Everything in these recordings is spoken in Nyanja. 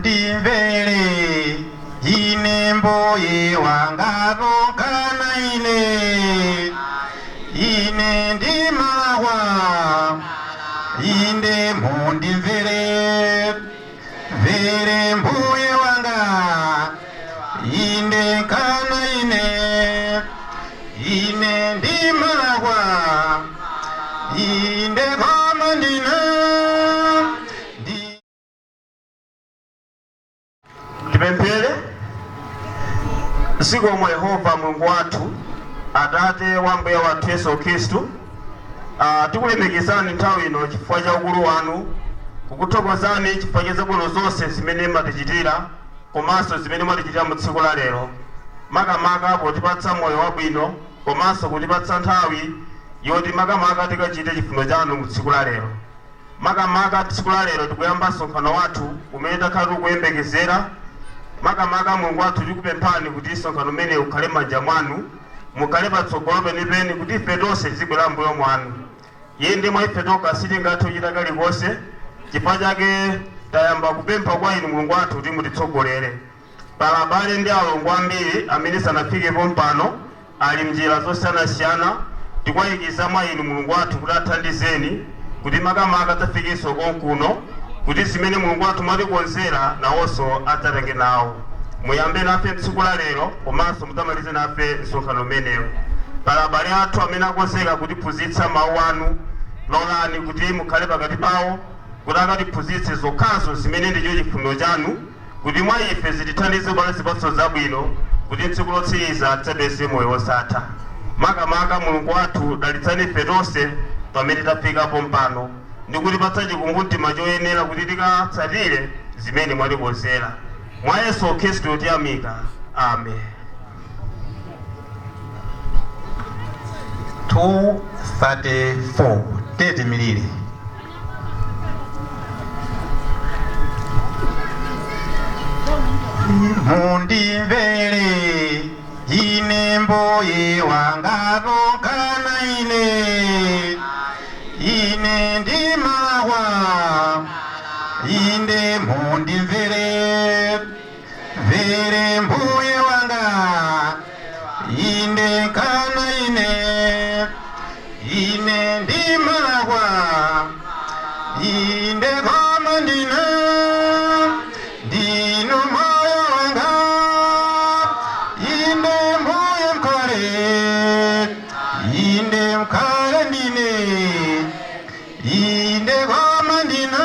Mundimvere ine mbuye wanga tokana ine ine ndimalakwa inde mundimvere mvere mbuye wanga inde kana ine ine ndimalakwa inde koma ndine ndi. Tipemphere. Zikomo Yehova Mulungu wathu, Atate wa Mbuye wathu Yesu Khristu. Tikulemekezani nthawi ino chifukwa cha ukulu wanu, kukuthokozani chifukwa cha zabwino zonse zimene mwatichitira komanso zimene mwatichitira mu tsiku la lero, makamaka potipatsa moyo wabwino komanso kutipatsa nthawi yoti makamaka tikachite chifuniro chanu mu tsiku la lero. Makamaka tsiku la lero tikuyamba msonkhano wathu umene takhala tikuyembekezera. Makamaka Mulungu wathu, tikupemphani kuti msonkhano umene ukhale m'manja mwanu, mukhale patsogolo penipeni kuti ife tonse tizibwera m'mbuyo mwanu. Yende mwa ife tokha sitingathe kuchita kalikonse, chifukwa chake tayamba kupempha kwa inu Mulungu wathu kuti mutitsogolere. Pala abale ndi alongo ambiri amene sanafikepo mpano, ali mnjira zosiyanasiyana. Tikuwayikiza mwa inu Mulungu wathu kuti athandizeni kuti makamaka adzafikenso konkuno, kuti zimene Mulungu wathu mwatikonzera nawonso adzatenge nawo. Muyambe nafe tsiku la lero komanso mudzamalize nafe msonkhano umenewu. Pala abale athu amene akonzeka kutiphunzitsa mawu anu, lolani kuti mukhale pakati pawo kuti akatiphunzitse zokhazo zimene ndicho chifuniro chanu, kuti mwa ife zitithandize kubala zipatso zabwino, kuti tsiku lotsiriza tidzapeze moyo wosatha. Makamaka Mulungu wathu, dalitsani ife tonse pamene tafikapo mpano ndi kutipatsa chikumbumtima choyenera kuti tikatsatire zimene mwatikonzera. Mwa Yesu Khristu tiyamika, amen. 234 tete milire. Mundimvere ine mbuye wanga tokana ine ine ndimalakwa inde mundimvere mvere mbuye wanga inde kana ine ine ndimalakwa inde koma ndine ndinu moyo wanga inde mbuye mkhale inde mkhale ndine inde koma ndine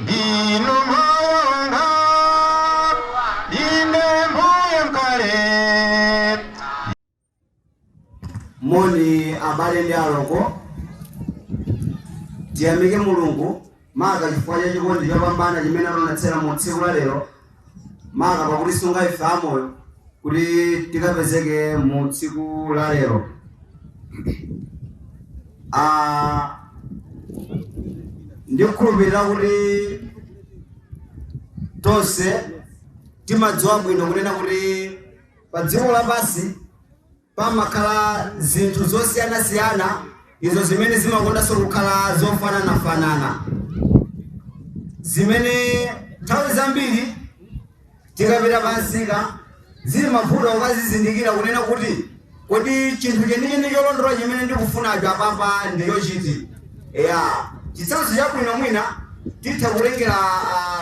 ndinu moyo wanga inde mbuye mkhale. Moni abale ndi alongo, tiyamike Mulungu maka chifukwa cha chikondi chopambana chimene ationetsera mu tsiku la lero, maka pakutisunga ife amoyo kuti tikapezeke mu tsiku la lero. Ndikukhulupirira kuti tonse timadziwa bwino kunena kuti pa dziko lapansi pamakhala zinthu zosiyanasiyana izo zimene zimakondanso kukhala zofananafanana, zimene nthawi zambiri tikapita pamsika zimavuta ukazizindikira kunena kuti kodi chinthu chenicheni cholondola chimene ndikufunacho apapa ndiyo chiti. Ya chitsanzo chabwino mwina titha kutengera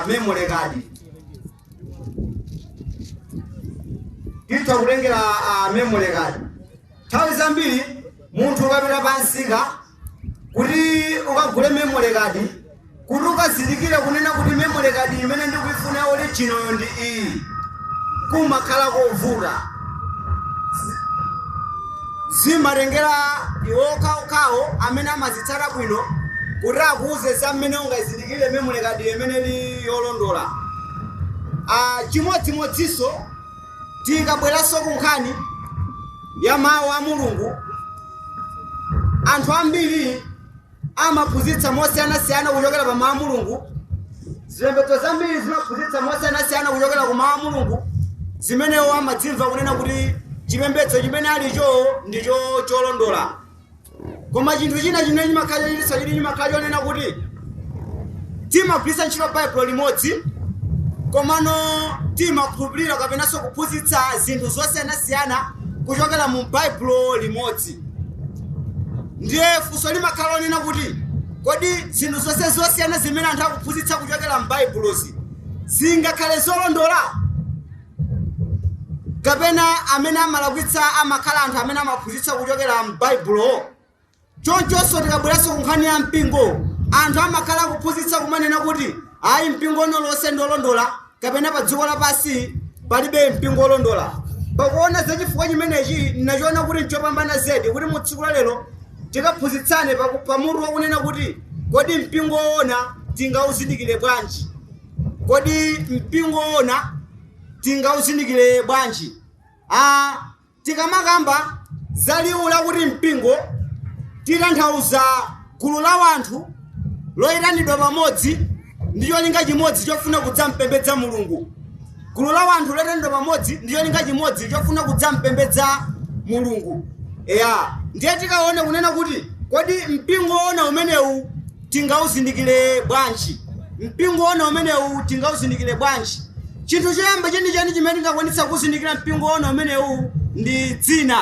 memory card, titha kutengera memory card. Nthawi zambiri munthu ukapita pamsika kuti ukagule memory card, kuti ukazindikire kunena kuti memory card imene ndikuifuna ya original ndi iyi, kumakhala kovuta. Zimatengera iwo okhaokhawo amene amazitsata bwino kuti akuuze za mmene ungazindikire memory card imene ili yolondola. Chimodzimodzinso tikabweranso ku nkhani ya mawu a Mulungu, anthu ambiri amaphunzitsa mosiyanasiyana kuchokera pa mawu a Mulungu. Zipembedzo zambiri zimaphunzitsa mosiyanasiyana kuchokera ku mawu a Mulungu, zimenewo amadzimva kunena kuti chipembedzo chimene alicho ndicho cholondola. Koma chinthu china chimene chimakhala chochititsa chidwi chimakhala chonena kuti timagwiritsa ntchito Baibulo limodzi. Komano timakhulupirira kapenanso kuphunzitsa zinthu zosiyanasiyana kuchokera mu Baibulo limodzi. Ndiye funso limakhala lonena kuti kodi zinthu zonse zosiyana zimene anthu akuphunzitsa kuchokera m'Baibulozi zingakhale zolondola? Kapena amene amalakwitsa amakhala anthu amene amaphunzitsa kuchokera m'Baibulo? Chonchonso tikabweranso ku nkhani ya mpingo, anthu amakhala akuphunzitsa kumanena kuti ayi, mpingo lonse ndi olondola, kapena pa dziko lapansi palibe mpingo olondola. Pakuona za chifukwa chimenechi, nachiona kuti nchopambana zedi kuti mu tsiku la lero tikaphunzitsane pamutu wakunena kuti kodi mpingo woona tingauzindikire bwanji? Kodi mpingo woona tingauzindikire bwanji? Tikamakamba za liwu lakuti mpingo, titanthauza gulu la wanthu loyitanidwa pamodzi ndi cholinga chimodzi chofuna kudzampembedza Mulungu. Gulu la wanthu loyitanidwa pamodzi ndi cholinga chimodzi chofuna kudzampembedza Mulungu. Eya, ndiye tikaone kunena kuti kodi mpingo woona umenewu tingauzindikire bwanji? Mpingo woona umenewu tingauzindikire bwanji? Chinthu choyamba chenicheni chimene tingakwanitsa kuzindikira mpingo woona umenewu ndi dzina.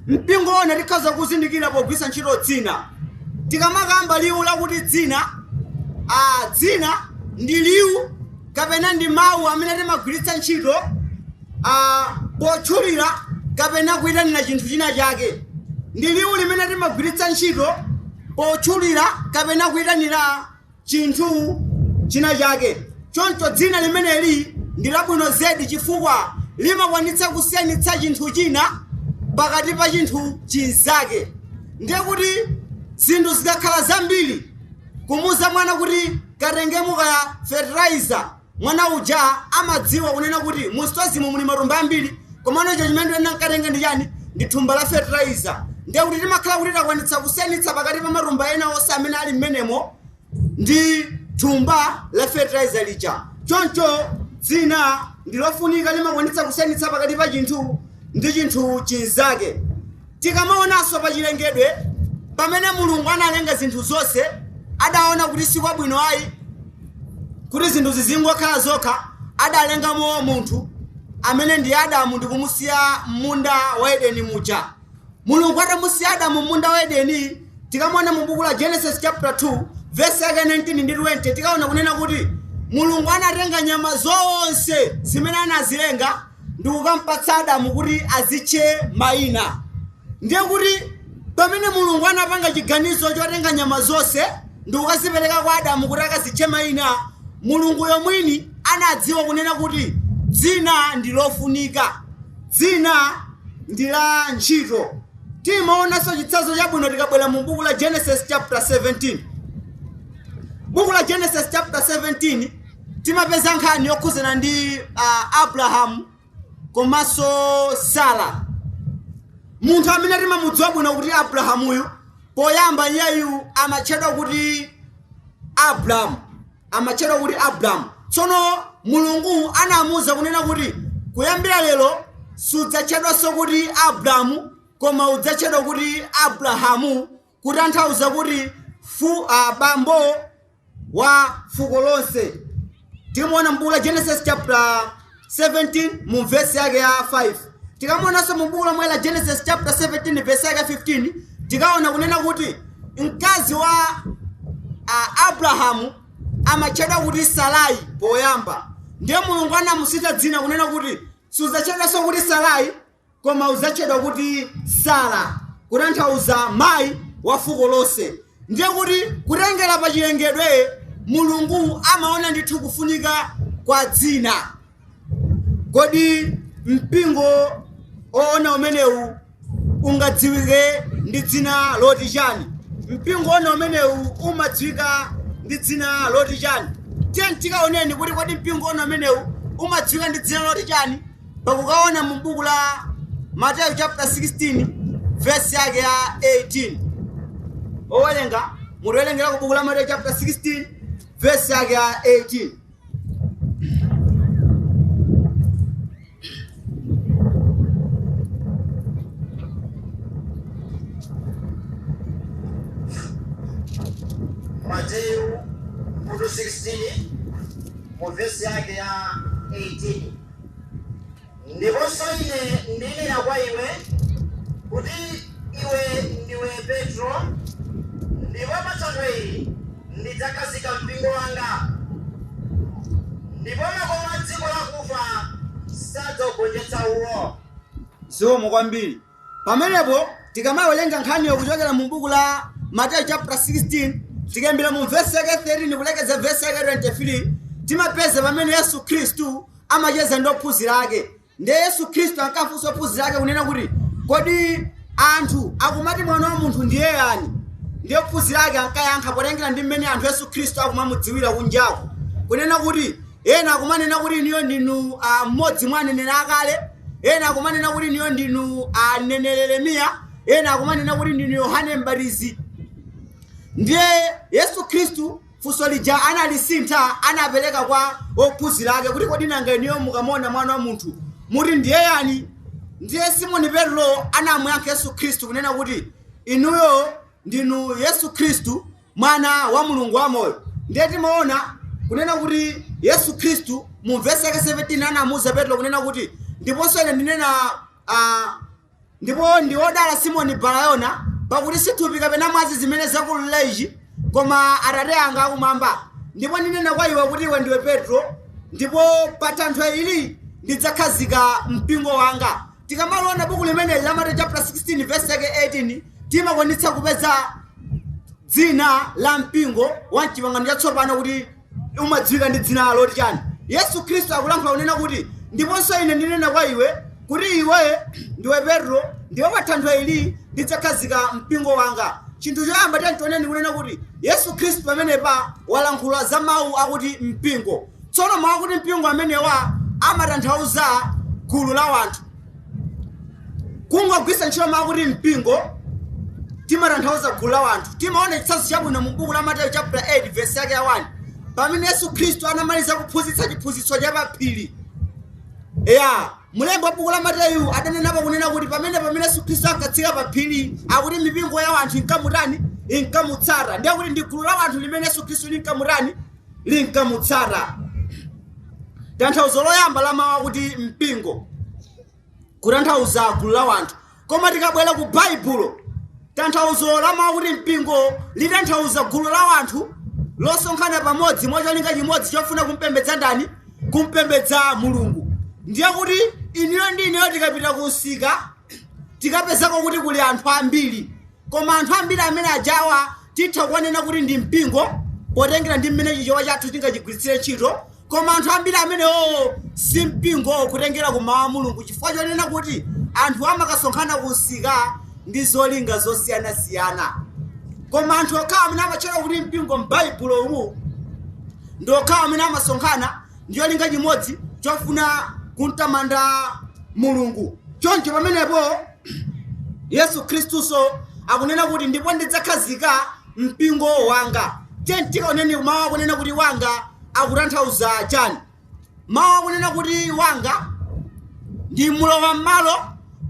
Mpingo woona tikhoza kuzindikira pogwiritsa ntchito dzina. Tikamakamba liwu lakuti dzina, dzina ndi liwu kapena ndi mawu amene timagwiritsa ntchito potchulira kapena kuyitanira chinthu china chake. Ndi liwu limene timagwiritsa ntchito potchulira kapena kuyitanira chinthu china chake. Choncho dzina limeneli ndi labwino zedi chifukwa limakwanitsa kusiyanitsa chinthu china pakati pa chinthu chinzake. Ndiye kuti zinthu zikakhala zambiri, kumuza mwana kuti katengemo kaya fertilizer, mwana uja amadziwa kunena kuti mu sitozimu muli matumba ambiri, komano icho chimene ndiyena nkatenge ndi chani? Ndi thumba la fertilizer. Ndiye kuti timakhala kuti takwanitsa kusiyanitsa pakati pa matumba ena onse amene ali m'menemo ndi thumba la fertilizer lija. Choncho dzina ndi lofunika, limakwanitsa kusiyanitsa pakati pa chinthu ndi chinthu chinzake. Tikamaonanso pa chilengedwe, pamene Mulungu analenga zinthu zonse, adaona kuti sikwabwino ayi kuti zinthu zizingokhala zokha. Adalengamo munthu amene ndi Adamu ndi kumusiya m'munda wa Edeni muja. Mulungu atamusiya Adamu m'munda wa Edeni, tikamaona mu buku la Genesis chapter 2 verse yake 19 ndi 20, tikaona kunena kuti Mulungu anatenga nyama zonse zimene anazilenga ndi kukampatsa Adamu kuti azitche mayina. Ndiye kuti pamene Mulungu anapanga chiganizo chotenga nyama zonse ndi kukazipereka kwa Adamu kuti akazitche mayina, Mulungu yomwini anadziwa kunena kuti dzina ndi lofunika, dzina ndi la ntchito. Timaonanso chitsanzo chabwino tikabwera mu buku la Genesis chapter 17. Buku la Genesis chapter 17 timapeza nkhani yokhuzana ndi Abrahamu komanso Sara. Munthu amene timamudziwa bwino kuti Abrahamuyu, poyamba iyeyu amatchedwa kuti Abrahamu, amatchedwa kuti Abrahamu. Tsono Mulungu anamuwuza kunena kuti kuyambira lero sudzatchedwanso kuti Abrahamu, koma udzatchedwa kuti Abrahamu, kutanthauza kuti bambo wa fuko lonse. Timaona m'buku la Genesis chapter 17 mu verse yake ya 5. Tikamuonanso mu buku lomwe la Genesis chapter 17 verse yake ya 15, tikaona kunena kuti mkazi wa Abrahamu amatchedwa kuti Sarai poyamba. Ndiye Mulungu anamusintha dzina kunena kuti sudzatchedwanso kuti Sarai, koma udzatchedwa kuti Sara, kutanthauza mayi wa fuko lonse. Ndiye kuti kutengera pa chilengedwe, Mulungu amaona ndithu kufunika kwa dzina. Kodi mpingo oona umenewu ungadziwike ndi dzina loti chani? Mpingo oona umenewu umadziwika ndi dzina loti chani? Tiye tikaoneni kuti kodi mpingo oona umenewu umadziwika ndi dzina loti chani pakukaona mu buku la Mateyu chapter 16 verse yake ya 18. Owerenga, mutiwerengera ku buku la Mateyu chapter 16 verse yake ya 18. Mateyu mutu 16. Mu vesi yake ya 18, "Ndiponso ine ndinena kwa iwe kuti iwe ndiwe Petro, ndipo pa thanthwe ili ndidzakhazika mpingo wanga, ndipo makoma a dziko lakufa sadzaugonjetsa uwo." Zikomo kwambiri. Pamenepo tikamawerenga nkhaniyo kuchokera mu buku la Mateyu chapter 16, tikayambira mu vesi yake 13 kulekeza vesi yake 23, timapeza pamene Yesu Khristu amacheza ndi ophunzira ake. Ndiye Yesu Khristu ankafunsa ophunzira ake kunena kuti, "Kodi anthu akumati Mwana wa Munthu ndiye yani?" Ndiye ophunzira ake ankayankha potengera ndi mmene anthu Yesu Khristu akumamudziwira kunjaku, kunena kuti ena akumanena kuti inuyo ndinu mmodzi mwa aneneri akale, ena akumanena kuti inuyo ndinu aneneri Yeremiya, ena akumanena kuti ndinu Yohane Mbatizi. Ndiye Yesu Khristu funso lija analisintha, anapereka kwa ophunzira ake kuti, "Kodi nanga inuyo mukamona Mwana wa Munthu muti ndiye yani?" Ndiye Simoni Petro anamuyankha Yesu Khristu kunena kuti, "Inuyo ndinu Yesu Khristu, Mwana wa Mulungu wamoyo." Ndiye timaona kunena kuti Yesu Khristu mu vesi yake 17 anamuuza Petro kunena kuti, "Ndiponso ine ndinena ndipo ndi wodala Simoni Barayona, pakuti si thupi kapena mwazi zimene zakuululira ichi, koma Atate anga akumwamba. Ndipo ndinena kwa iwe kuti iwe ndiwe Petro, ndipo pa thanthwe ili ndidzakhazika mpingo wanga." Tikamaliona buku limeneli la Mateyu chapter 16 verse yake 18, timakwanitsa kupeza dzina la mpingo wa Mchipangano Chatsopano kuti umadziwika ndi dzina loti chani. Yesu Khristu akulankhula kunena kuti, "Ndiponso ine ndinena kwa iwe kuti iwe ndiwe Petro, ndipo pa thanthwe ili ndidzakhazika mpingo wanga." Chinthu choyamba tantioneni kunena kuti Yesu Khristu pamenepa walankhula za mawu akuti mpingo. Tsono mawu akuti mpingo amenewa amatanthauza gulu la wanthu. Kungogwiritsa ntchito mawu akuti mpingo timatanthauza gulu la wanthu. Timaona chitsanzo chabwino mu buku la Mateyu chapter 8 verse yake ya 1, pamene Yesu Khristu anamaliza kuphunzitsa chiphunzitso cha paphiri. Ya mulembo wa buku la Mateyu adanenapo kunena kuti pamene Yesu Khristu ankatsika pa phiri, akuti mipingo ya wanthu inkamutani? Inkamutsata. Ndiye kuti ndi gulu la wanthu limene Yesu Khristu linkamutani? Linkamutsata. Tanthauzo loyamba la mawu akuti mpingo, kutanthauza gulu la wanthu. Koma tikabwera ku Baibulo, tanthauzo la mawu kuti mpingo litanthauza gulu la wanthu losonkhana pamodzi mwacholinga chimodzi chofuna kumpembedza ndani? Kumpembedza Mulungu. Ndiye kuti inuyo ndi ineyo tikapita kusika, tikapezako kuti kuli anthu ambiri, koma anthu ambiri amene ajawa titha kuwanena kuti ndi mpingo potengera ndi mmene Chichewa chathu tingachigwiritsire ntchito. Koma anthu ambiri amenewo si mpingo kutengera ku mawu a Mulungu, chifukwa chonena kuti anthu amakasonkhana kusika ndi zolinga zosiyanasiyana. Koma anthu okhawa amene amatchedwa kuti mpingo m'Baibulo umu ndi okhawa amene amasonkhana ndi cholinga chimodzi chofuna kumtamanda Mulungu. Choncho pamenepo Yesu Khristuso akunena kuti, "Ndipo ndidzakhazika mpingo wanga." Tiye tikaoneni mawu akunena kuti wanga akutanthauza chani. Mawu akunena kuti wanga ndi mlowa m'malo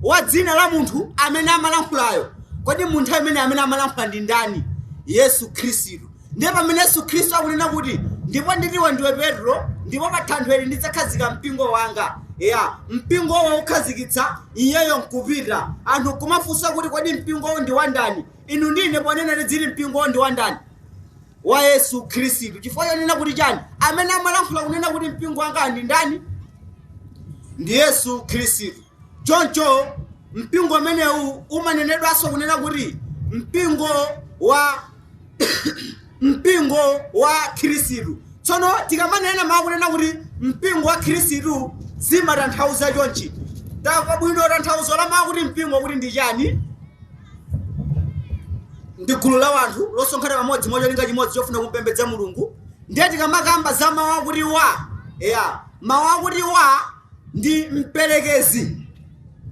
wa dzina la munthu amene amalankhulayo. Kodi munthu amene amalankhula ndi ndani? Yesu Khristu. Ndiye pamene Yesu Khristu akunena kuti, "Ndipo nditiwe ndiwe Petro, ndipo pa thanthwe ili ndidzakhazika mpingo wanga," ya mpingowo ukhazikitsa iyeyo nkupita, anthu kumafunsa kuti, "Kodi mpingowo ndi wandani?" Inu ndine ponena tidziti mpingowo ndi wandani? Wa Yesu Khristu. Chifukwa chonena kuti chani? Amene amalankhula kunena kuti mpingo wanga ndi ndani? Ndi Yesu Khristu. Choncho mpingo umenewu umanenedwanso kunena kuti mpingo wa Khristu. Tsono tikamanena mawu kunena kuti mpingo wa Khristu, zimatanthauza chonchi. Tamva bwino tanthauzo la mawu kuti mpingo kuti ndi chani? Ndi gulu la wanthu losonkhana pamodzi mwacholinga chimodzi chofuna kumpembedza Mulungu. Ndiye tikamakamba za mawu akuti wa, ya mawu akuti wa ndi mperekezi.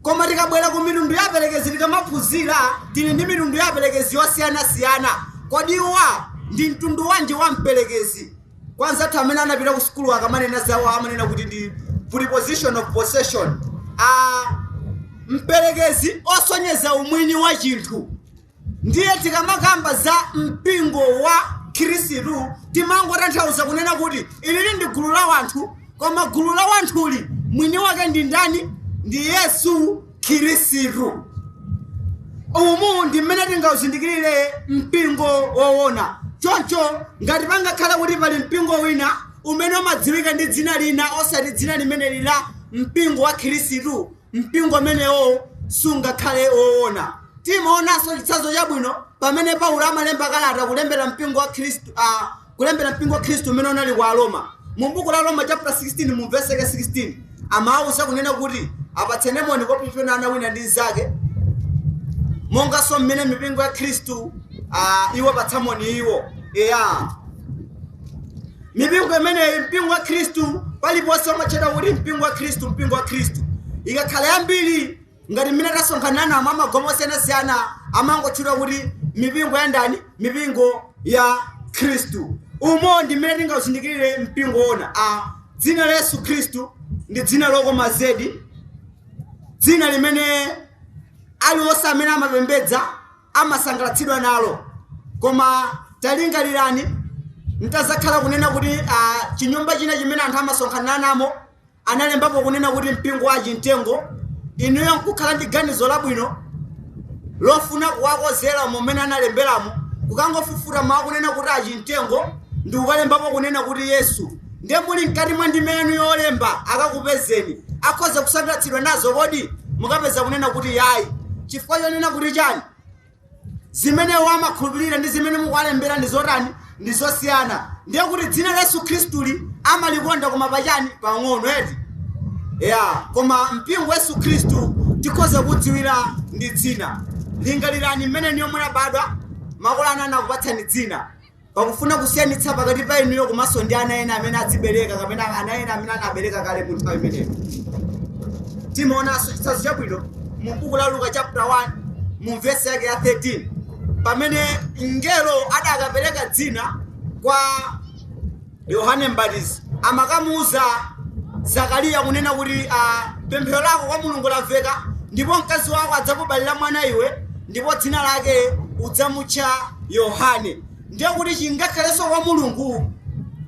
Koma tikabwera ku mitundu ya aperekezi, tikamaphunzira, tili ndi mitundu ya aperekezi yosiyanasiyana. Kodi wa ndi mtundu wanji wa mperekezi? Kwanza anthu amene anapita ku sukulu akamanena zawo amanena kuti ndi preposition of possession, mperekezi osonyeza umwini wa chinthu. Ndiye tikamakamba za mpingo wa Khristu, timangotanthauza kunena kuti ilili ndi gulu la wanthu, koma gulu la wanthuli mwini wake ndi ndani? Ndi Yesu Khristu. Umu ndi mmene tingauzindikirire mpingo woona. Choncho ngati pangakhale kuti pali mpingo wina umene umadziwika ndi dzina lina osati dzina limeneli la mpingo wa Khristu, mpingo umenewo sungakhale woona. Timaonanso chitsanzo chabwino pamene Paulo amalemba kalata kulembera mpingo wa Khristu, kulembera mpingo wa Khristu umene unali kwa Roma. Mu buku la Roma chapter 16 mu verse 16 amawuza kunena kuti apatsane moni kopyapyana wina ndi mnzake, monganso mmene mipingo ya Khristu iwo patsamoni iwo. Eya, mipingo imeneyi, mpingo wa Khristu paliponse umatchedwa kuti mpingo wa Khristu, mpingo wa Khristu. Ikakhala yambiri ngati mmene tasonkhanana amagomo osiyanasiyana amangotchedwa kuti mipingo ya ndani? Mipingo ya Khristu. Umo ndi mmene tingauzindikirire mpingo wona. Dzina la Yesu Khristu ndi dzina lokoma zedi, dzina limene aliwonse amene amapembedza amasangalatsidwa nalo. Koma talingalirani mtazakhala kunena kuti chinyumba china chimene anthu amasonkhanana namo analembapo kunena kuti mpingo wa chimtengo, inuyo nkukhala ndi ganizo labwino lofuna kuwakozera momene analemberamo, kukangofufuta mawu kunena kuti achimtengo ndi kukalembapo kunena kuti Yesu, ndiye muli mkati mwa ndime yanu yolemba akakupezeni, akhoza kusangalatsidwa nazo? Kodi mukapeza kunena kuti yayi? Chifukwa chonena kuti chani? Zimene wamakhulupirira ndi zimene mukuwalembera ndi zotani? Ndi zosiyana. Ndiye kuti dzina la Yesu Khristuli amalikonda koma pachani? Pang'ono eti. Ya, koma mpingo wa Yesu Khristu tikhoza kudziwira ndi dzina. Lingalirani mmene niyo munabadwa, makolo anu anakupatsani dzina pakufuna kusiyanitsa pakati pa inuyo komanso ndi ana ena amene adzibereka kapena ana ena amene anabereka kale mu nthawi imeneyo. Timaonanso chitsanzo chabwino mu buku la Luka chapter 1 mu vesi yake ya 13, pamene mngelo adakapereka dzina kwa Yohane Mbatizi, amakamuuza Zakariya kunena kuti pemphero lako kwa Mulungu lamveka, ndipo mkazi wako adzakubalira mwana iwe, ndipo dzina lake udzamutcha Yohane. Ndiye kuti chingakhalenso kwa Mulungu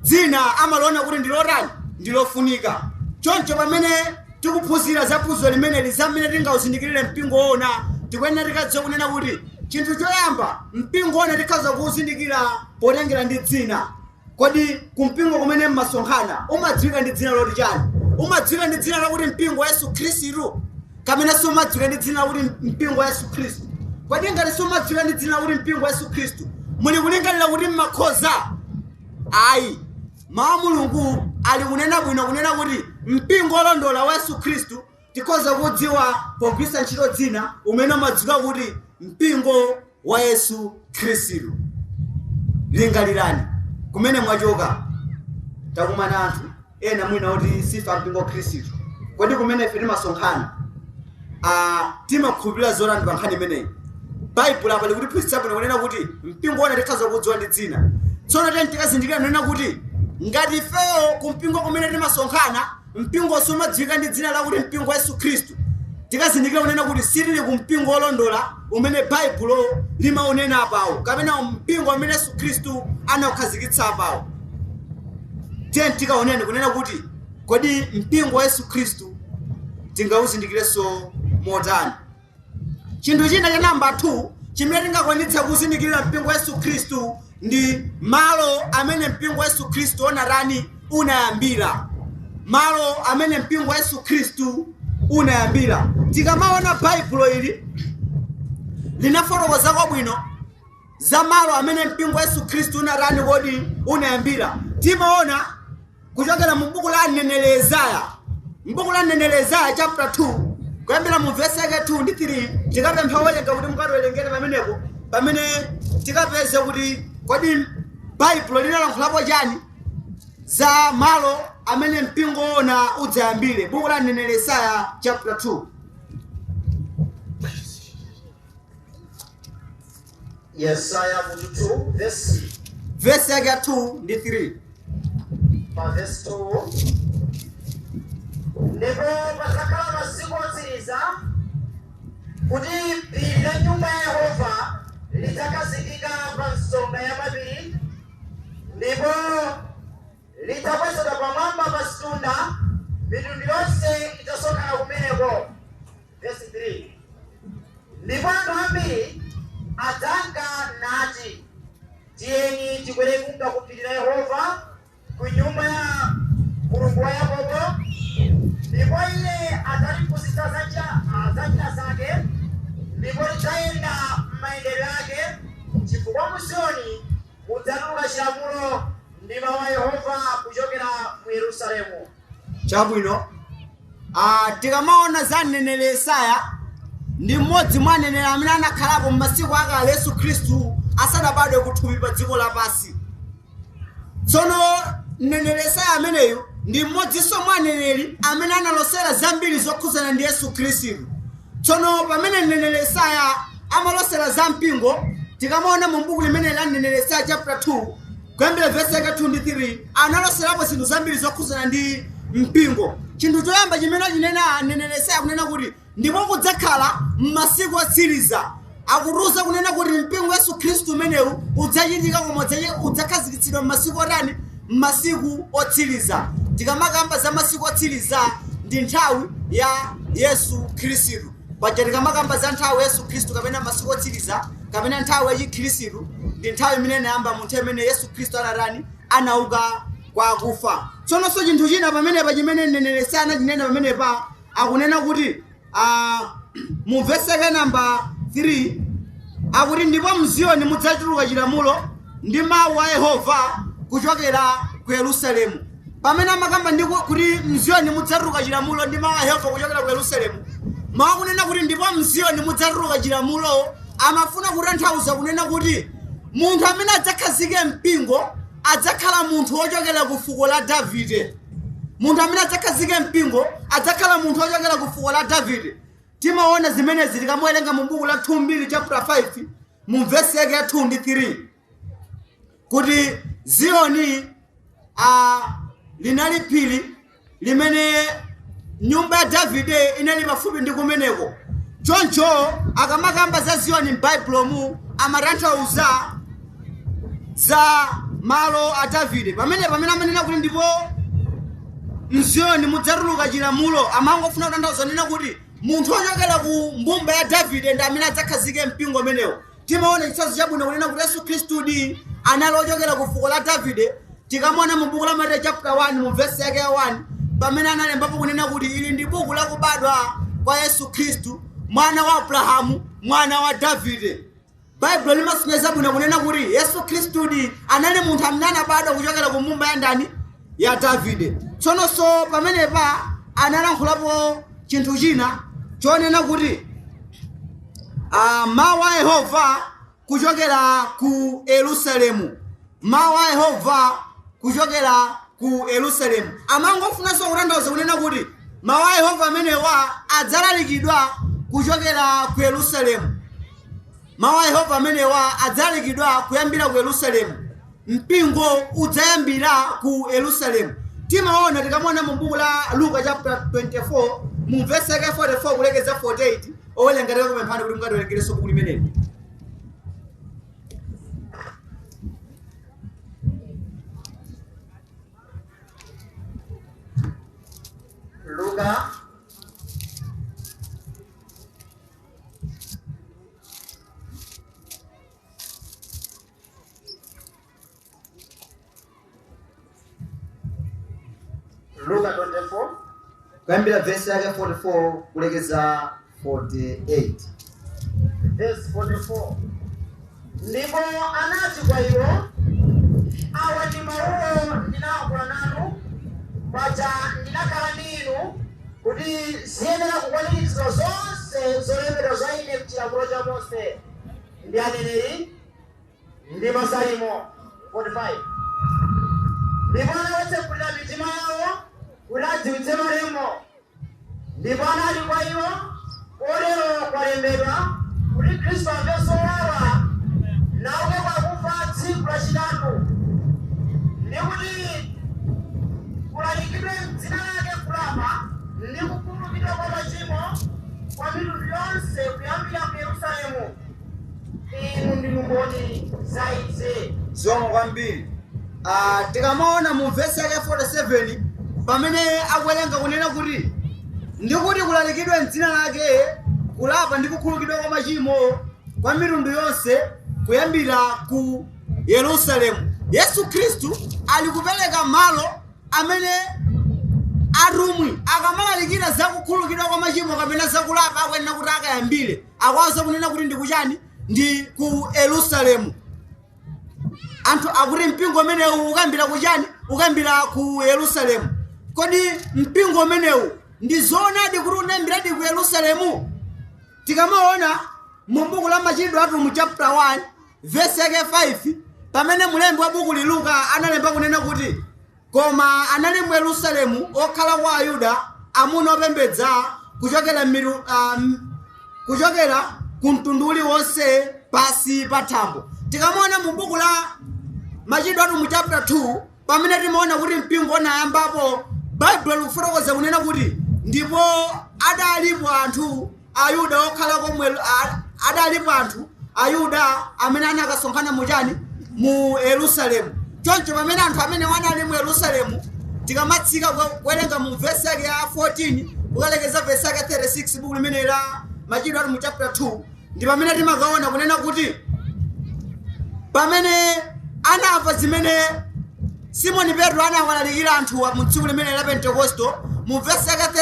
dzina amaliona kuti ndilotani? Ndilofunika. Choncho pamene tikuphunzira za phunziro limeneli za mmene tingauzindikirire mpingo woona, tikuyenera tikadziwa kunena kuti chinthu choyamba mpingo woona tikhoza kuwuzindikira potengera ndi dzina. Kodi kumpingo kumene mmasonkhana umadziwika ndi dzina loti chani? Umadziwika ndi dzina lakuti mpingo wa Yesu Khristu, kapena sumadziwika ndi dzina lakuti mpingo wa Yesu Khristu? Kodi ngati sumadziwika ndi dzina lakuti mpingo wa Yesu Khristu, muli kulingalira kuti mmakhoza? Ayi, mawu a Mulungu ali kunena bwino kunena kuti mpingo wolondola wa Yesu Khristu tikhoza kudziwa pogwiritsa ntchito dzina umene umadziwika kuti mpingo wa Yesu Khristu. Lingalirani kumene mwachoka. Takumana anthu ena mwina kuti sifa mpingo wa Khristu. Kodi kumene ife timasonkhana timakhulupirira zotani pa nkhani imeneyi? Baibulo apa likutiphunzitsa bwino kunena kuti mpingo wona tikhoza kudziwa ndi dzina. Tsono tiyeni tikazindikira kunena kuti ngati ifeyo kumpingo kumene timasonkhana mpingo sumadziwika ndi dzina lakuti mpingo wa Yesu Khristu, tikazindikira kunena kuti sitili ku mpingo wolondola umene Baibulo limaunena apawo, kapena mpingo umene Yesu Khristu anaukhazikitsa apawo. Tiyeni tikaoneni kunena kuti kodi mpingo wa Yesu Khristu tingauzindikirenso motani. Chinthu china cha namba 2 chimene tingakwanitse kuzindikirira mpingo wa Yesu Khristu ndi malo amene mpingo wa Yesu Khristu onatani unayambira. Malo amene mpingo wa Yesu Khristu unayambira. Tikamaona Baibulo ili linafotokoza kwabwino za malo amene mpingo wa Yesu Khristu unatani kodi unayambira. Timaona kuchokera mu buku la mneneri Yesaya, m'buku la mneneri Yesaya chapter 2 kuyambira mu verse yake 2 ndi 3, tikapempha owerenga kuti mukatiwerengere pamenepo, pamene tikapeze kuti kodi Baibulo linalankhulapo chani za malo amene mpingo wona udzayambire. Buku la mneneri Yesaya chapter 2. Yesaya 2 verse verse yake 2 ndi 3. Pa verse 2, ndipo padzakhala masiku otsiriza kuti phiri la nyumba ya Yehova lidzakhazikika pa nsonga ya mapiri, Ndipo lidzakwezedwa pamwamba pa zitunda, mitundu yonse idzasonkhana kumeneko. Verse 3. Ndipo anthu ambiri adzanka nati, tiyeni tikwere kunka ku phiri la Yehova, ku nyumba ya Mulungu wa Yakobo, ndipo iye adzatiphunzitsa za njira zake, ndipo tidzayenda m'mayendedwe ake. Chifukwa mu Ziyoni mudzatuluka chilamulo ndi mawu a Yehova kuchokera mu Yerusalemu. Chabwino. Tikamaona za mneneri Yesaya, ndi mmodzi mwa aneneri amene anakhalapo m'masiku akale Yesu Khristu asanabadwe kuthupi pa dziko lapansi. Tsono mneneri Yesaya ameneyu ndi mmodzinso mwa aneneri amene analosera zambiri zokhudzana ndi Yesu Khristu. Tsono pamene mneneri Yesaya amalosera za mpingo, tikamaona mu buku limene la mneneri Yesaya chapter 2 kuyambira verse yake 2 ndi 3, analoserapo zinthu zambiri zokhudzana ndi mpingo. Chinthu choyamba chimene achinena mneneri Yesaya kunena kuti ndipo kudzakhala m'masiku otsiriza, akutiuza kunena kuti mpingo Yesu Khristu umenewu udzachitika koma udzakhazikitsidwa m'masiku otani? M'masiku otsiriza. Tikamakamba za masiku otsiriza ndi nthawi ya Yesu Khristu. Paja tikamakamba za nthawi Yesu Khristu kapena masiku otsiriza kapena nthawi ya Chikhristu, ndi nthawi imene inayamba mu nthawi imene Yesu Khristu anatani? Anauka kwa akufa. Tsononso chinthu china pamenepa chimene mneneri Yesaya anachinena pamenepa, akunena kuti mu vesi yake namba 3 akuti ndipo mZiyoni mudzatuluka chilamulo ndi mawu a Yehova kuchokera ku Yerusalemu. Pamene amakamba ndi kuti mZiyoni mudzatuluka chilamulo ndi mawu a Yehova kuchokera ku Yerusalemu, mawu akunena kuti ndipo mZiyoni mudzatuluka chilamulo amafuna kutanthauza kunena kuti munthu amene adzakhazike mpingo adzakhala munthu wochokera ku fuko la Davide. Munthu amene adzakhazike mpingo adzakhala munthu wochokera ku fuko la Davide. Timaona zimenezi tikamuwerenga mu buku la 2 Mbiri chapter 5 mu vesi yake ya 2 ndi 3, kuti Ziyoni linali phiri limene nyumba ya Davide inali pafupi ndi kumeneko. Choncho akamakamba za Ziyoni m'Baibulomu amatanthauza za malo a Davide. Pamene amanena kuti ndipo mZiyoni mudzatuluka chilamulo, amangofuna kutanthauza nena kuti munthu wochokera ku mbumba ya Davide ndi amene adzakhazike mpingo umenewo. Timaona chitsanzo chabwino kunena kuti Yesu Khristu anali ochokera ku fuko la Davide. Tikamaona mu buku la Mateyu chapter 1 mu vesi yake ya 1, pamene analembapo kunena kuti ili ndi buku lakubadwa kwa Yesu Khristu, mwana wa Abrahamu, mwana wa Davide. Baibulo limasonyeza bwino kunena kuti Yesu Khristu anali munthu amene anabadwa kuchokera ku mbumba ya ndani? Ya Davide. Tsononso pamenepa analankhulapo chinthu china chonena kuti mawu a Yehova kuchokera ku Yerusalemu. Mawu a Yehova kuchokera ku Yerusalemu amangofunanso kutanthauza kunena kuti mawu a Yehova amenewa adzalalikidwa kuchokera ku Yerusalemu. Mawu a Yehova amenewa adzalalikidwa kuyambira ku Yerusalemu. Mpingo udzayambira ku Yerusalemu. Timaona tikamaona mu buku la Luka chapter 24 mu vesi yake 44 kulekeza 48. Owerenga tikakupemphani kuti mukatiwerengerenso buku limeneli. Luka Luka 24 kuyambira vesi yake 44 kulekeza 48. Verse 44. Ndipo anati kwa iwo, awa ndi mawuwo ndinayankhula nanu paja ndinakhala ndi inu, kuti ziyenera kukwaniritsidwa zonse zolembedwa za ine m'chilamulo cha Mose ndi aneneri ndi Masalimo. 45. Ndipo anawatsekulira mitima yawo kuti adziwitse malembo. Ndipo anati kwa iwo, kotero kwalembedwa kuti Khristu amve zowawa nauke kwakufa tsiku lachitatu, ndi kuti kulalikidwe m'dzina lake kulapa ndi kukhululukidwa kwa machimo kwa mitundu yonse kuyambira ku Yerusalemu. Inu ndinu mboni za izi. Zikomo kwambiri. Tikamaona mu vesi yake 47 pamene akuwerenga kunena kuti ndikuti kulalikidwe mdzina lake kulapa ndi kukhululukidwa kwa machimo kwa mitundu yonse kuyambira ku Yerusalemu. Yesu Khristu ali kupereka malo amene atumwi akamalalikira za kukhululukidwa kwa machimo kapena zakulapa akuyenera kuti akayambire. Akwaza kunena kuti ndikuchani? Ndi ku Yerusalemu. Anthu akuti mpingo umenewu ukayambira kuchani? Ukayambira ku Yerusalemu. Kodi mpingo umenewu ndi zoonadi kuti unayambiradi ku Yerusalemu? Tikamaona mu buku la Machitidwe Atumwi chapter 1 verse yake 5, pamene mulembi wa buku Luka analemba kunena kuti koma anali mu Yerusalemu okhala kwa Ayuda amuna opembedza kuchokera ku mtundu uliwonse pasi pa thambo. Tikamaona mu buku la Machitidwe Atumwi chapter 2 pamene timaona kuti mpingo unayambapo, Baibulo likufotokoza kunena kuti ndipo adalipo anthu Ayuda okhala komwe, adalipo anthu Ayuda amene anakasonkhana muchani? Mu Yerusalemu. Choncho pamene anthu amene anali mu Yerusalemu, tikamatsika kuwerenga mu vesi yake ya 14 kukalekeza vesi yake 36 buku limene la Machitidwe Atumwi chapter 2, ndi pamene timakaona kunena kuti pamene anamva zimene Simoni Petro anawalalikira anthuwa mu tsiku limene la Pentekosto, mu vesi yake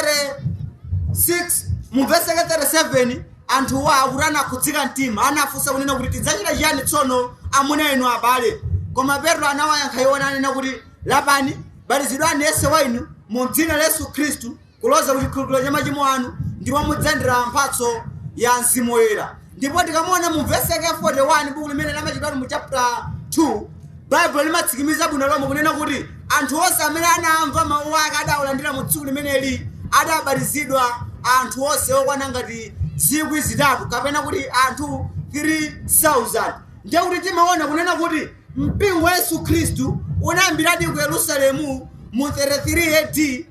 36, mu vesi yake 37, anthuwa akuti anakhudzika mtima, anafunsa kunena kuti tidzachita chiyani tsono amuna inu abale? Koma Petro anawayankha iwo nanena kuti lapani, batizidwani yense wa inu mu dzina la Yesu Khristu kuloza ku chikhululukiro cha machimo anu, ndipo mudzalandira mphatso ya Mzimu Woyera. Ndipo tikamaona mu vesi yake 41 buku limene la Machitidwe mu chapter 2, Baibulo limatsikimiza bwino lomwe kunena kuti anthu onse amene anamva mawu ake adawulandira mu tsiku limeneli adabatizidwa, anthu onse okwana ngati 3,000 kapena kuti anthu 3000. Ndiye kuti timaona kunena kuti mpingo wa Yesu Khristu unayambiradi ku Yerusalemu mu 33 AD,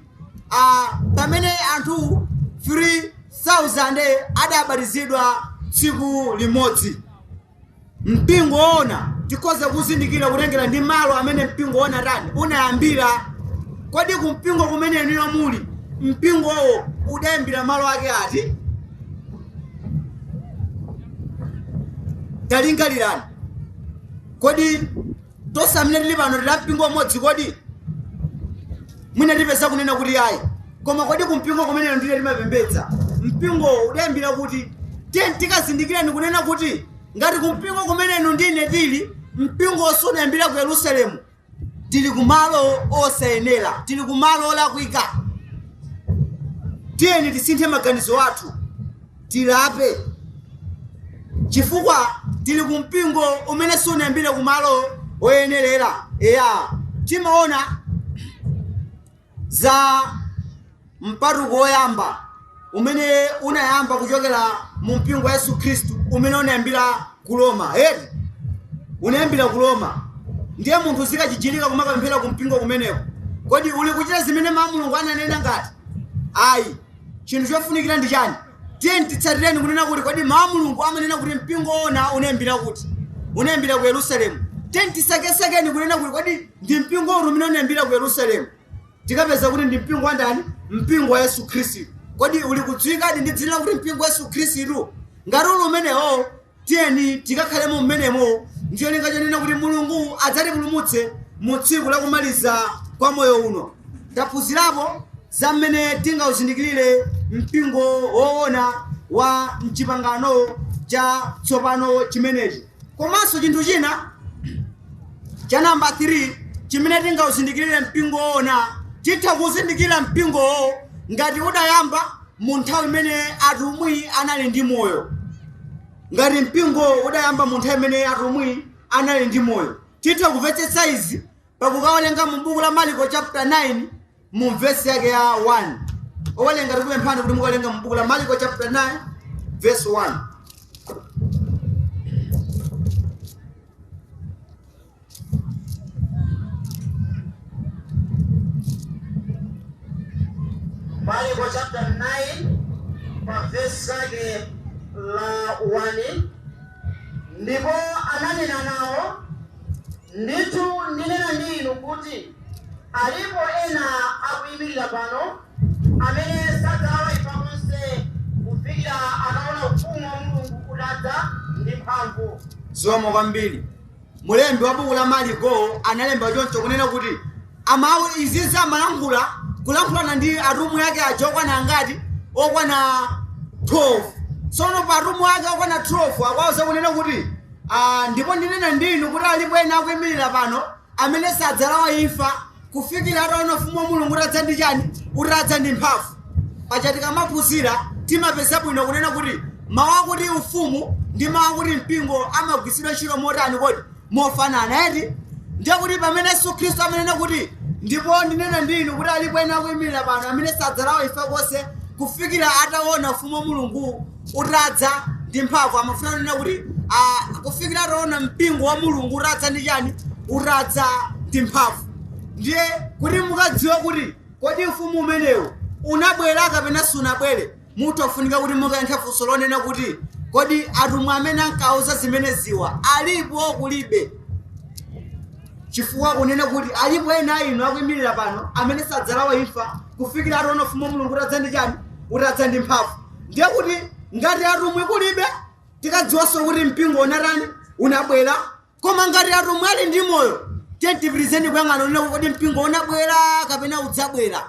pamene anthu 3000 adabatizidwa tsiku limodzi. Mpingo woona tikhoza kuzindikira kutengera ndi malo amene mpingo wona tani unayambira. Kodi ku mpingo kumene inuyo muli, mpingowo udayambira malo ake ati? Talingalirani. Kodi tonse amene tili pano tili mpingo umodzi? Kodi mwina tipeza kunena kuti ayi, koma kodi ku mpingo kumene ndine timapembedza mpingowo udayambira kuti? Tiye tikazindikireni kunena kuti ngati ku mpingo kumenenu ndine tili, mpingo sunayambira ku Yerusalemu, tili kumalo osayenera, tili kumalo olakwika. Tiyeni tisinthe maganizo athu, tilape, chifukwa tili ku mpingo umene sunayambire kumalo oyenerera. Eya, timaona za mpatuko woyamba umene unayamba kuchokera mu mpingo wa Yesu Khristu umene unayambira ku Roma. Eti unayambira ku Roma, ndiye munthu zikachichilika kumakapemphera ku mpingo kumeneko, kodi uli kuchita zimene mawu Mulungu ananena? Ngati ayi, chinthu chofunikira ndi chani? Tiye titsatireni kunena kuti kodi mawu Mulungu amanena kuti mpingo wona unayambira kuti? Unayambira ku Yerusalemu. Tiye tisakesekeni kunena kuti kodi ndi mpingo uti umene unayambira ku Yerusalemu? Tikapeza kuti ndi mpingo wa ndani? Mpingo wa Yesu Khristu. Kodi uli kudziwikadi ndi dzina lakuti mpingo wa Yesu Khristu? Ngati uli umenewo, tiyeni tikakhalemo mmenemo, ndiyo linga chonena kuti Mulungu adzatipulumutse mu tsiku lakumaliza kwa moyo uno. Taphunzirapo za mmene tingauzindikirire mpingo woona wa mchipangano cha tsopano chimenechi. Komanso chinthu china cha namba 3 chimene tingauzindikirire mpingo woona, titha kuzindikira mpingowo ngati udayamba mu nthawi imene atumwi anali ndi moyo. Ngati mpingo udayamba mu nthawi imene atumwi anali ndi moyo, titha kumvetsetsa izi pakukawerenga mu buku la Marko chapter 9 mu vesi yake ya 1. Owerenga, tikupemphani kuti mukawerenga mu buku la Marko chapter 9 verse 1. Marko chapter 9 pa vesi lake la 1. Ndipo ananena nawo, Ndithu ndinena ndi inu kuti alipo ena akuyimirira pano amene sadzalawa imfa konse kufikira akaona ufumu wa Mulungu utadza ndi mphamvu. Zikomo kwambiri. Mulembi wa buku la Mariko analemba choncho kunena kuti amawu izizi amalankhula kulankhulana ndi atumwi ake aja okwana angati? Okwana 12. Tsono pa atumwi ake okwana 12 akuwauza kunena kuti ndipo ndinena ndinu kuti alipo ena akuyimirira pano amene sadzalawa imfa kufikira ataona ufumu wa Mulungu utadza ndi chani? Utadza ndi mphamvu. Paja tikamaphunzira timapeza bwino kunena kuti mawu akuti ufumu ndi mawu akuti mpingo amagwiritsidwa ntchito motani kodi? Mofanana eti? Ndiye kuti pamene Yesu Khristu amanena kuti ndipo ndinena ndinu kuti alipo ena akuyimirira pano amene sadzalawa imfa konse kufikira ataona ufumu wa Mulungu utadza ndi mphamvu, amafuna kunena kuti kufikira ataona mpingo wa Mulungu utadza ndi chani? Utadza ndi mphamvu. Ndiye kuti mukadziwe kuti kodi ufumu umenewu unabwera kapena sunabwere, mutofunika kuti mukayankhe funso lonena kuti kodi atumwi amene ankauza zimene ziwa alipo kulibe? Chifukwa kunena kuti alipo ena inu akuyimirira pano amene sadzalawa imfa kufikira ataona ufumu wa Mulungu utadza ndi chani? Utadza ndi mphamvu. Ndiye kuti ngati atumwi kulibe, tikadziwanso kuti mpingo unatani? Unabwera. Koma ngati atumwi ali ndi moyo, tiyeni kuyang'ana kunena kuti kodi mpingo unabwera kapena udzabwera.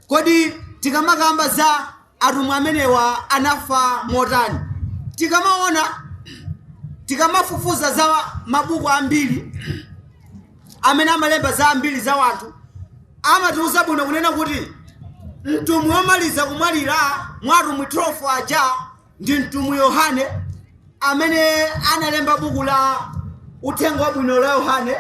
Kodi tikamakamba za atumwi amenewa anafa motani? Tikamaona, tikamafufuza za mabuku ambiri amene amalemba za ambiri za wanthu, amatiuza bwino kunena kuti mtumwi womaliza kumwalira mwa atumwi 12 aja ndi mtumwi Yohane, amene analemba buku la Uthenga Wabwino la Yohane,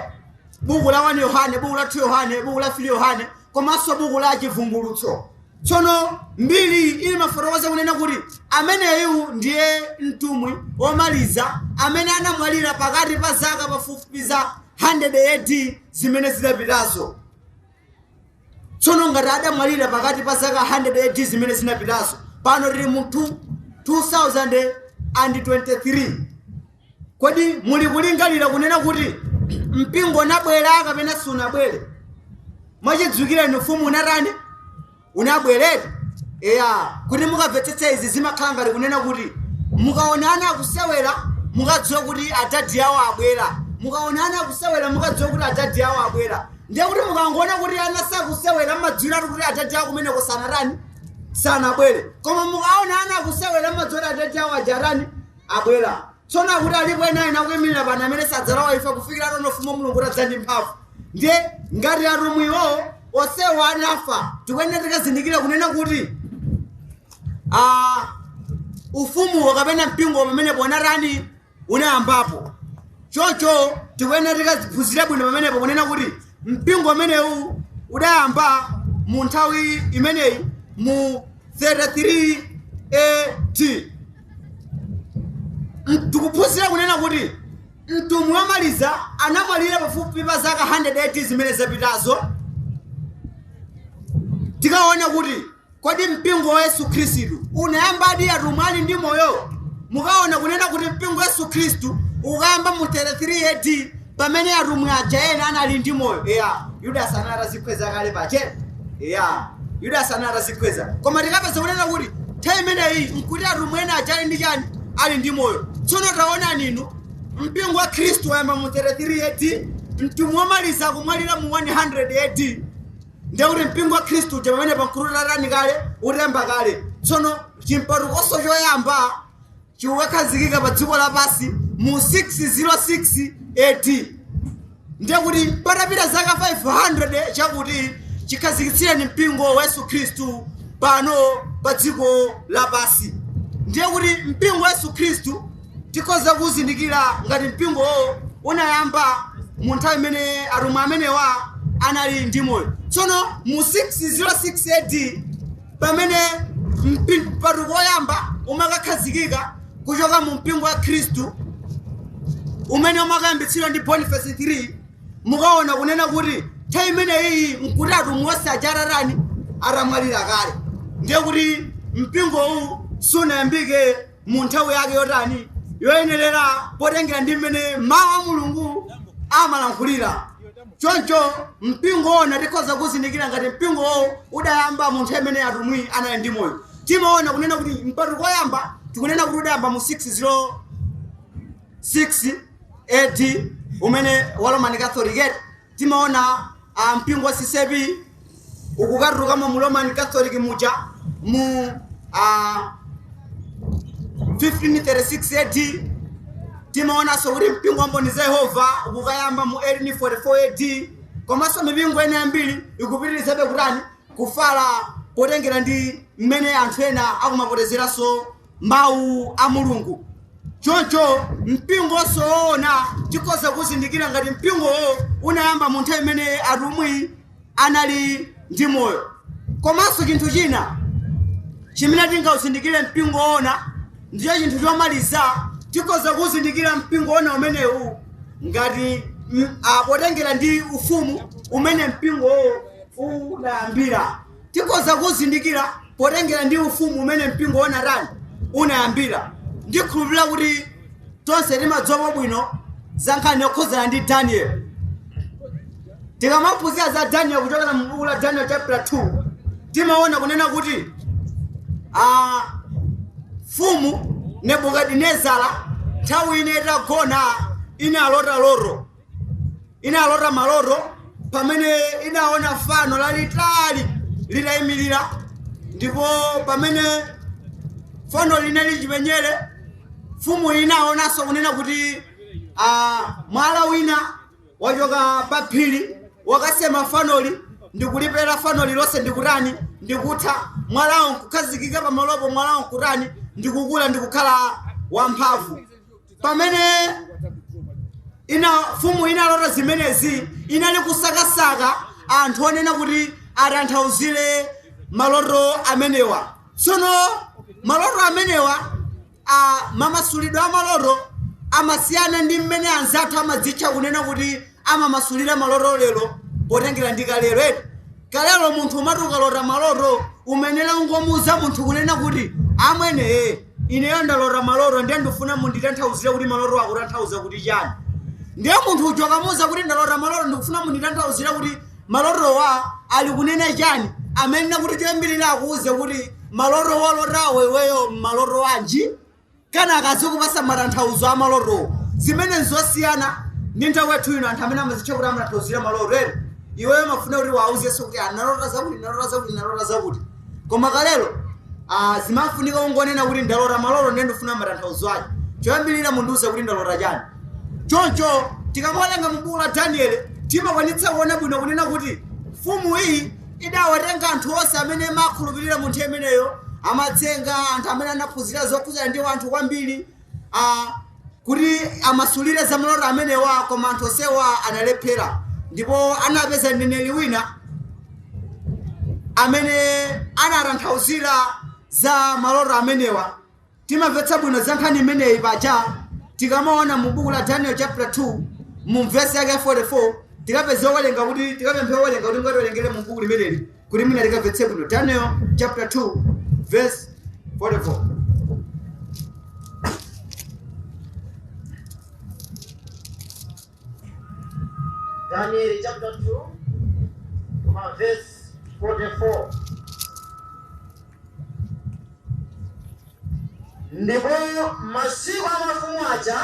buku la 1 Yohane, buku la 2 Yohane, buku la 3 Yohane, komanso buku la Chivumbulutso. Tsono mbiri imafotokoza kunena kuti ameneyu ndiye mtumwi womaliza amene anamwalira pakati pa zaka pafupifupi za 100 AD zimene zidapitazo. Tsono ngati adamwalira pakati pa zaka 100 AD zimene zinapitazo, pano tili mu 2023, kodi muli kulingalira kunena kuti mpingo unabwera kapena sunabwere? Mwachidziwikire ufumu unatani? Unabwerera. Eya, kuti mukamvetsetse izi zimakhala ngati kunena kuti mukaona ana akusewera mukadziwe kuti adadi awo abwera, mukaona ana akusewera mukadziwe kuti adadi awo abwera. Ndiye kuti mukangoona kuti ana sakusewera mmadziwiratu kuti adadi awo kumeneko sanatani? Sanabwere. Koma mukaona ana akusewera mmadziwira adadi awo ajarani? Abwera. Tsono akuti alipo ena ena akuyimirira pano amene sadzalawa imfa kufikira ataona ufumu wa Mulungu utadza ndi mphamvu. Ndiye ngati atumwiwo onsewo anafa, tikuyenera tikazindikira kunena kuti ufumuwo kapena mpingo pamenepo unatani? Unayambapo. Choncho tikuyenera tikaphunzire bwino pamenepo kunena kuti mpingo umenewu udayamba mu nthawi imeneyi mu 33 AD. Tikuphunzira kunena kuti mtumwi womaliza anamwalira pafupi pa zaka 100 AD zimene zapitazo. Tikaona kuti kodi mpingo wa Yesu Khristu unayambadi atumwi ali ndi moyo, mukaona kunena kuti mpingo wa Yesu Khristu ukayamba mu 33 AD pamene atumwi aja ena anali ndi moyo. Eya, Yudasi anali atazikhweza kale pache. Eya, Yudasi anali atazikhweza. Koma tikapeza kunena kuti nthawi imeneyi nkuti atumwi ena aja ali ndi chani? Ali ndi moyo. Tsono taonani inu, mpingo wa Khristu wayamba mu 33 AD, mtumwi womaliza kumwalira mu 100 AD. Ndiye kuti mpingo wa Khristu uja pamene pankututatani kale, utayamba kale. Tsono chimpatukonso choyamba chikukakhazikika pa dziko lapansi mu 606 AD. Ndiye kuti patapita zaka 500 chakuti chikhazikitsireni mpingo wa Yesu Khristu pano pa dziko lapansi. Ndiye kuti mpingo wa Yesu Khristu tikhoza kuzindikira ngati mpingowo unayamba mu nthawi imene atumwi amenewa anali ndi moyo. Tsono mu 606 AD pamene mpatuko woyamba umakakhazikika kuchoka mu mpingo wa Khristu umene umakayambitsidwa ndi Boniface 3, mukaona kunena kuti nthawi imeneyi nkuti atumwi onse aja atatani? Atamwalira kale. Ndiye kuti mpingowu sunayambike mu nthawi yake yotani? Yoyenerera, potengera ndi mmene mawu a Mulungu Amalankhulira choncho mpingo wona tikhoza kuzindikira ngati mpingowo udayamba munthu amene atumwi anali ndi moyo. Timaona kunena kuti mpatuko woyamba tikunena kuti udayamba mu 606 AD umene wa Roman Catholic. Timaona mpingo wa CCAP ukukatulukamo mu Roman Catholic muja mu 1536 AD. Timaonanso kuti mpingo wa Mboni za Yehova ukukayamba mu 1844 AD, komanso mipingo ena yambiri ikupitirizabe kutani? Kufala, potengera ndi mmene anthu ena akumapotezeranso mawu a Mulungu. Choncho mpingonso woona tikhoza kuzindikira ngati mpingowo unayamba mu nthawi imene atumwi anali ndi moyo. Komanso chinthu china chimene tingauzindikire mpingo woona, ndicho chinthu chomaliza, tikhoza kuzindikira mpingo woona umenewu ngati potengera ndi ufumu umene mpingowo unayambira. Tikhoza kuzindikira potengera ndi ufumu umene mpingo woona tani? Unayambira. Ndikhulupirira kuti tonse timadziwa bwino za nkhani yokhuzana ndi Daniel. Tikamaphunzira za Daniel kuchokera mu buku la Daniel chapter 2, timaona kunena kuti mfumu Nebukadinezara nthawi ine itagona inalota loto, inalota maloto pamene inaona fano lalitali litayimirira, ndipo pamene fano linali chipenyere, mfumu inaonanso kunena kuti mwala wina wachoka pa phiri, wakasema fanoli ndikulipera fanoli lonse, ndikutani? Ndikutha. Mwalawo nkukhazikika pamalopo, mwalawo nkutani? Ndikukula, ndikukhala wamphamvu. Pamene ina mfumu inalota zimenezi, inali kusakasaka anthu onena kuti atanthauzire maloto amenewa. Tsono maloto amenewa, mamasulidwe a maloto amasiyana ndi mmene anzathu amadzitcha kunena kuti amamasulira maloto lero, potengera ndi kalero eti. Kalero munthu umati ukalota maloto umenera ungomuuza munthu kunena kuti, "Amwene, ineyo ndalota maloto, ndiye ndifuna munditanthauzire kuti maloto akutanthauza kuti chani." Ndiye munthu uja ukamuuza kuti, "Ndalota maloto, ndikufuna munditanthauzire kuti malotowa ali kunena chani," amene kuti choyambirira akuuze kuti maloto walotawo iweyo maloto anji, kana akazikupasa matanthauzo a malotowo, zimene nzosiyana ndi nthawi yathu ino. Anthu amene amazitcha kuti amatanthauzira maloto ere, iweyo mafuna kuti wauzenso kuti analota zakuti, nalota zakuti, nalota zakuti. Koma kalero zimafunika ungonena kuti, "Ndalota maloto, ndiye ndifuna matanthauzo ake. Choyambirira mundiuze kuti ndalota chani." Choncho tikamawerenga mu buku la Danieli timakwanitsa kuona bwino kunena kuti mfumu iyi idawatenga anthu onse amene amakhulupirira munthu imeneyo, amatsenga, anthu amene anaphunzira zokhudzana ndi anthu kwambiri, kuti amasulire za maloto amenewa, koma anthu onsewa analephera. Ndipo anapeza mneneri wina amene anatanthauzira za maloto amenewa. Timamvetsa bwino za nkhani imeneyi paja tikamaona mu buku la Daniel chapter 2 mu vesi yake 44. Tikapeze owerenga kuti, tikapemphe owerenga kuti ngatiwerengere mu buku limeneli kuti mwina tikamvetse bwino. Daniel chapter 2 verse 44. Daniel chapter 2, ma verse 44. Ndipo masiku a mafumu aja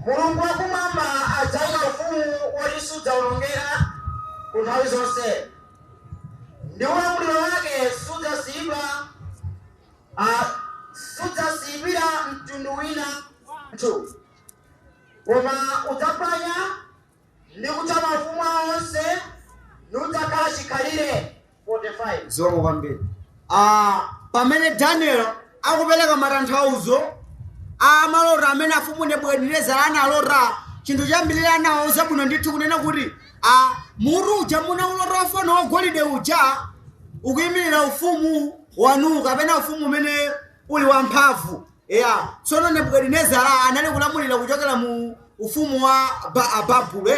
Mulungu wakumwamba adzayika ufumu woti sudzawonongeka ku nthawi zonse, ndi ulamuliro wake sudzasiyidwira mtundu wina anthu, koma udzaphwanya ndi kutha mafumu awo onse, nudzakhala chikhalire. 45. Zikomo kwambiri. Pamene Daniel akupereka matanthauzo a maloto amene afumu Nebukadinezara analota, chinthu chambirira anawauza bwino ndithu kunena kuti mutu uja munaulota wafano wagolide uja ukuyimirira ufumu wanu kapena ufumu umene uli wamphamvu ya. Tsono Nebukadinezara anali kulamulira kuchokera mu ufumu wa Babulo,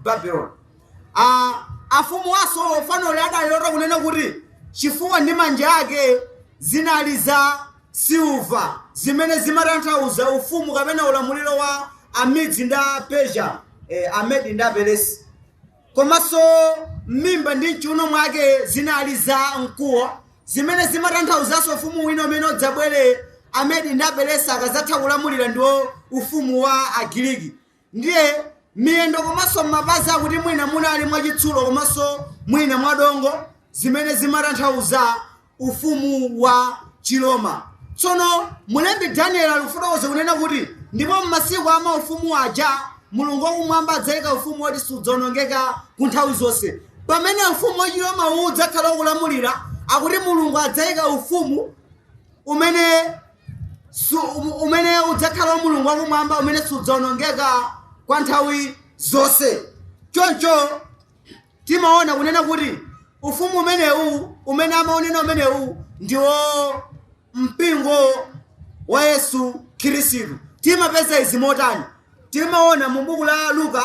Babylon. Afumu aso fanoli adalilota kunena kuti chifuwa ndi manja ake zinali za silver, zimene zimatanthauza ufumu kapena ulamuliro wa Amidzi ndi Persia. Amedi ndi Aperesi. Komanso m'mimba ndi mchiuno mwake zinali za mkuwa, zimene zimatanthauzanso ufumu wina umene udzabwere Amedi ndi Aperesi akadzatha kulamulira, ndiwo ufumu wa Agiriki. Ndiye miyendo komanso mapazi akuti mwina munali mwachitsulo komanso mwina mwadongo, zimene zimatanthauza ufumu wa Chiroma. Tsono mulembi Daniel alikufotokoza kunena kuti ndipo m'masiku a maufumu aja Mulungu wakumwamba adzayika ufumu woti sudzawonongeka ku nthawi zonse. Pamene ufumu wa Chiroma uwu udzakhala ukulamulira, akuti Mulungu adzayika ufumu umene udzakhala wa Mulungu wakumwamba, umene sudzawonongeka kwa nthawi zonse. Choncho timaona kunena kuti ufumu umenewu umene amaonena umenewu ndiwo mpingo wa Yesu Khristu. Timapeza izi motani? Timaona mu buku la Luka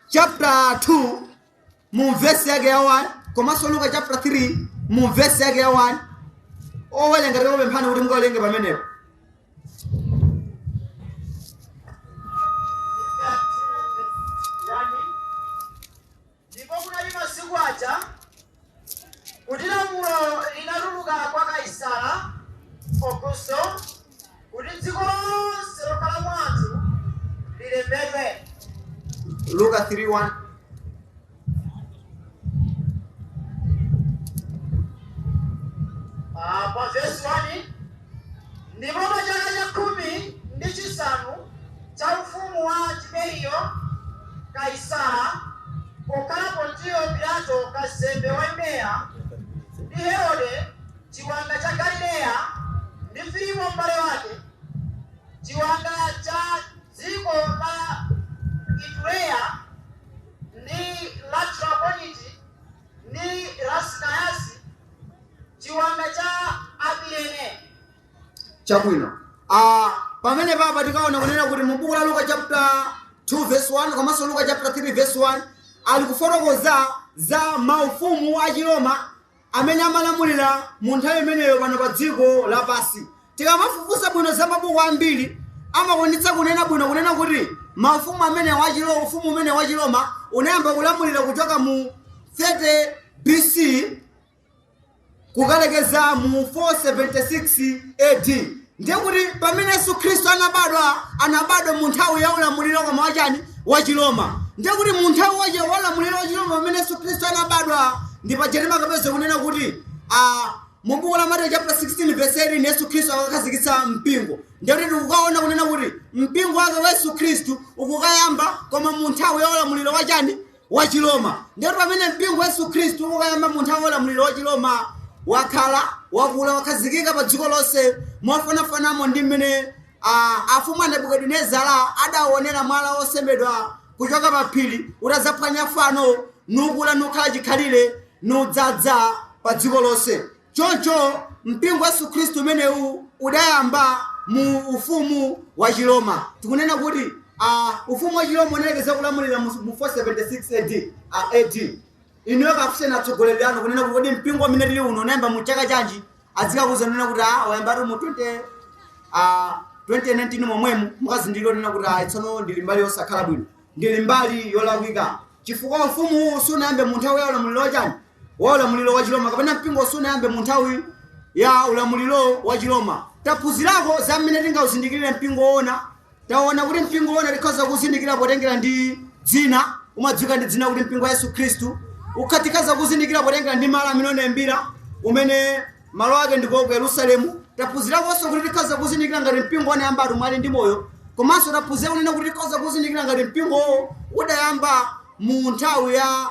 chapter 2 mu vesi yake ya 1, komanso Luka chapter 3 mu vesi yake ya 1. Owerenga, tikupemphani kuti mukawerenge pamenepo. Ndipo kunali masiku aja kuti lamulo linatuluka kwa Kaisara Augusto kuti dziko lonse lokhalamo anthu lilembedwe. Luka 3:1. Pa vesi 1: Ndipo pa chaka cha 15 cha ufumu wa Tiberiyo Kaisara, pokhala Pontiyo Pilato kazembe wa Yudeya, ndi Herode chiwanga cha Galileya, ndi Filipo m'bale wake chiwanga cha dziko la Itureya ndi la Trakoniti ndi Lusaniasi chiwanga cha Abilene. Chabwino. Pamene papa tikaona kunena kuti mu buku la Luka chapter 2 verse 1 komanso Luka chapter 3 verse 1 ali kufotokoza za maufumu a Chiroma amene amalamulira mu nthawi imeneyo pano pa dziko lapansi. Tikamafufuza bwino za mabuku ambiri, amakwanitsa kunena bwino kunena kuti maufumu amene wachiro ufumu umene wa Chiroma unayamba kulamulira kuchoka mu 30 BC kukalekeza mu 476 AD. Ndiye kuti pamene Yesu Khristu anabadwa, anabadwa mu nthawi ya ulamuliro koma wachani? Wa Chiroma. Ndiye kuti mu nthawi wa ulamuliro wa Chiroma pamene Yesu Khristu anabadwa, ndi paja timakapeza kunena kuti mu buku la Mateyu chapter 16 verse 18 Yesu Khristu akakhazikitsa mpingo. Ndiye kuti tikukaona kunena kuti mpingo wake wa Yesu Khristu ukukayamba koma mu nthawi ya ulamuliro wachani? Wa Chiroma. Ndiye kuti pamene mpingo wa Yesu Khristu ukukayamba mu nthawi ya ulamuliro wa Chiroma, wakhala, wakula, wakhazikika pa dziko lonse, mofanafanamo ndi mmene afumu a Nebukadinezara adaonera mwala wosemedwa kuchoka pa phiri utadzaphwanya fano, nukula, nukhala chikhalire, nudzadza pa dziko lonse. Choncho mpingo wa Yesu Khristu umenewu udayamba mu ufumu wa Chiroma. Tikunena kuti ufumu wa Chiroma unalekeza kulamulira mu 476 AD. AD inuyo kafunseni atsogoleri anu kunena kuti kodi mpingo umene tili uno unayamba mu chaka chanji? Azikakuza nena kuti wayambatu mu 2019 momwemo. Mukazindikira nena kuti tsono ndili mbali yosakhala bwino, ndili mbali yolakwika, chifukwa ufumu uwu sunayambe mu nthawi ya ulamuliro wachani? Wa ulamuliro wa Chiroma, kapena mpingo sunayambe mu nthawi ya ulamuliro wa Chiroma. Taphunzirako za mmene tingauzindikirire mpingo woona. Taona kuti mpingo woona tikhoza kuzindikira potengera ndi dzina, umadziwika ndi dzina kuti mpingo wa Yesu Khristu. Ukhatikhaza kuzindikira potengera ndi malo amene unayambira, umene malo ake ndiko ku Yerusalemu. Taphunzirakonso kuti tikhoza kuzindikira ngati mpingo unayamba atumwi ali ndi moyo, komanso taphunzira kunena kuti tikhoza kuzindikira ngati mpingowo udayamba mu nthawi ya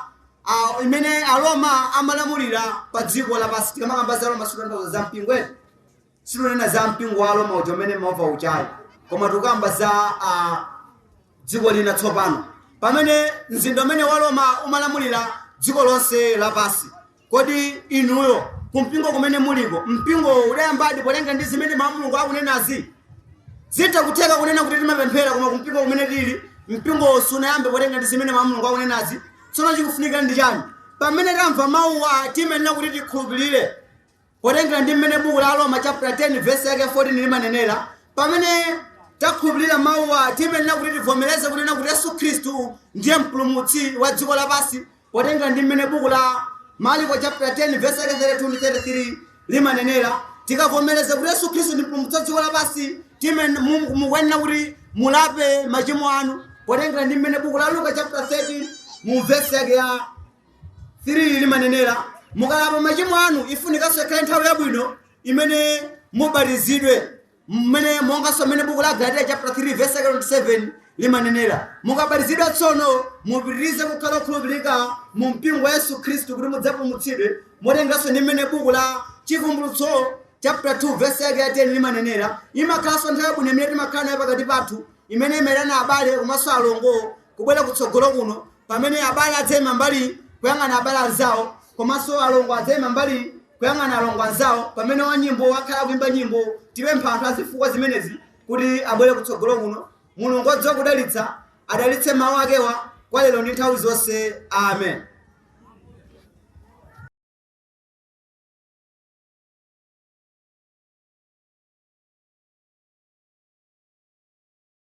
imene Aroma amalamulira pa dziko lapansi. Tikamakamba za Roma sikutanthauza za mpingo ene, situnena za mpingo wa Roma uja umene maova uchayi, koma tikukamba za dziko lina tsopano pamene mzinda umene wa Roma umalamulira dziko lonse lapansi. Kodi inuyo kumpingo kumene muliko, mpingo udayambadi potenga ndi zimene mawu Mulungu akunenazi? Zitha kutheka kunena kuti timapemphera, koma kumpingo kumene tili mpingo sunayambe potenga ndi zimene mawu Mulungu akunenazi. Tsono chikufunika ndi chani? Pamene tamva mawuwa, timenena kuti tikhulupirire potengera ndi mmene buku la Roma chapter 10 verse yake 14 limanenera. Pamene Takhulupirira mawuwa, tiyenera kuti tivomereze kunena kuti Yesu Khristu ndiye mpulumutsi wa dziko lapansi, potenga ndi mmene buku la Marko chapter 10 verse 32 ndi 33 limanenera. Tikavomereza kuti Yesu Khristu ndi mpulumutsi wa dziko lapansi, mukuyenera kuti mulape machimo anu, potengera ndi mmene buku la Luka chapter 13 mu verse yake ya 3 limanenera. Mukalapa machimo anu, ifunikanso ikhale nthawi yabwino imene mubatizidwe, mmene monganso mmene buku la Galatiya chapter 3 verse 27 limanenera. Mukabatizidwa tsono, mupitirize kukhala okhulupirika mu mpingo wa Yesu Khristu kuti mudzapulumutsidwe, motengeranso ndi mmene buku la Chivumbulutso chapter 2 verse yake ya 10 limanenera. Imakhalanso nthawi yabwino imene timakhala nayo pakati pathu, imene imayitana abale komanso alongo kubwera kutsogolo kuno, pamene abale adzayima mbali kuyang'ana abale anzawo, komanso alongo adzayima mbali kuyang'ana alongo anzawo, pamene wanyimbo wakhala kuimba nyimbo. Tipempha anthu azifukwa zimenezi kuti abwere kutsogolo kuno. Mulungu odziwa kudalitsa adalitse mawu akewa kwa lero ndi nthawi zonse. Amen.